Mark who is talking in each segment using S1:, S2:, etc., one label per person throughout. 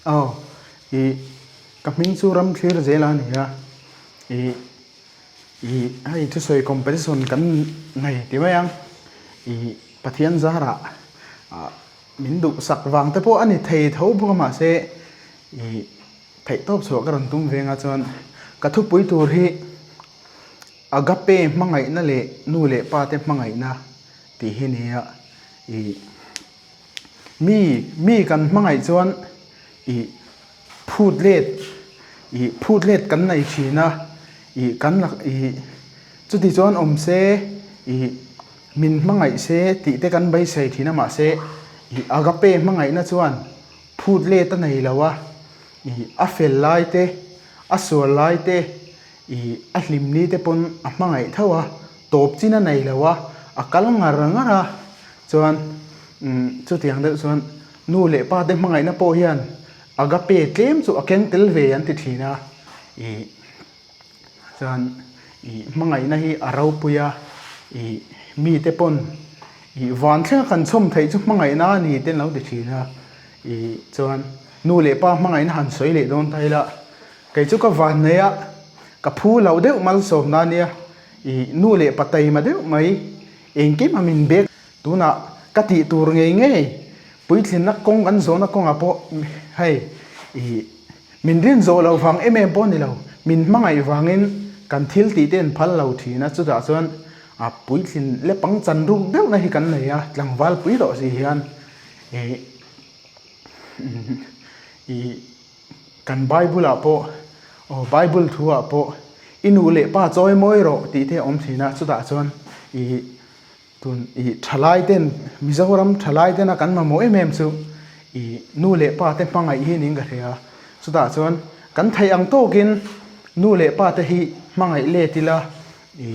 S1: Aw, ih, ka hming chu ram thlir zel a ni a, ih, ih, hei thusawi competition kan nei ti mai ang, ih, Pathian zarah ah min duhsak vang te pawh a ni thei tho bawk a mahse ih theihtawp chhuah ka rawn tum veng a chuan ka thupui tur hi Agape hmangaihna leh nu leh pa te hmangaihna tih hi nia ih mi mi kan hmangaih chuan ih phut let ih phut let kan nei thin a ih kan lak ih chuti chuan awm se ih min hmangaih se tih te kan beisei thin a mahse ih agape hmangaihna chuan phut let a nei lo a ih a fel lai te a sual lai te Ih, a hlimni te pawn a hmangaih tho a, tawp chin a nei lo a, a kal ngar ngar a, chuan umm chutiang deuh chuan nu leh pa te hmangaihna pawh hian agape tlem chu a keng tel ve an ti thin a, ih chuan ih hmangaihna hi a ropui a, ih mi te pawn ih van thlenga kan chhawm theih chu hmangaihna a ni te an lo ti thin a, ih chuan nu leh pa hmangaihna han sawi leh dawn ta ila. Kei chu ka van nei a, ka phu lo deuh malsawmna ania, i nu leh pa taima deuh mai, engkim a min bek. Tunah ka tih tur ngei ngei, puitlinna kawng kan zawhna kawngah pawh hei i min rin zawh loh vang em em pawh ni lo, min hmangaih vangin kan thil tih te an phal lo thin a, chutah chuan a puitlin lepang chan ruk deuhna hi kan nei a, tlangval pui tawh si hian i i. Kan Bible ah pawh, aw Bible thu ah pawh i nu leh pa chawi mawi rawh tih te a awm thin a, chutah chuan i tun i thalai ten Mizoram thalai tena kan mamawh em em chu i nu leh pa te hmangaih hi niin ka hria a, chutah chuan kan theih ang tawkin nu leh pa te hi hmangaih let ila i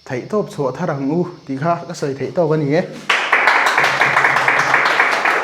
S1: theihtawp chhuah thar ang u tih kha ka sawi theih tawk a ni e.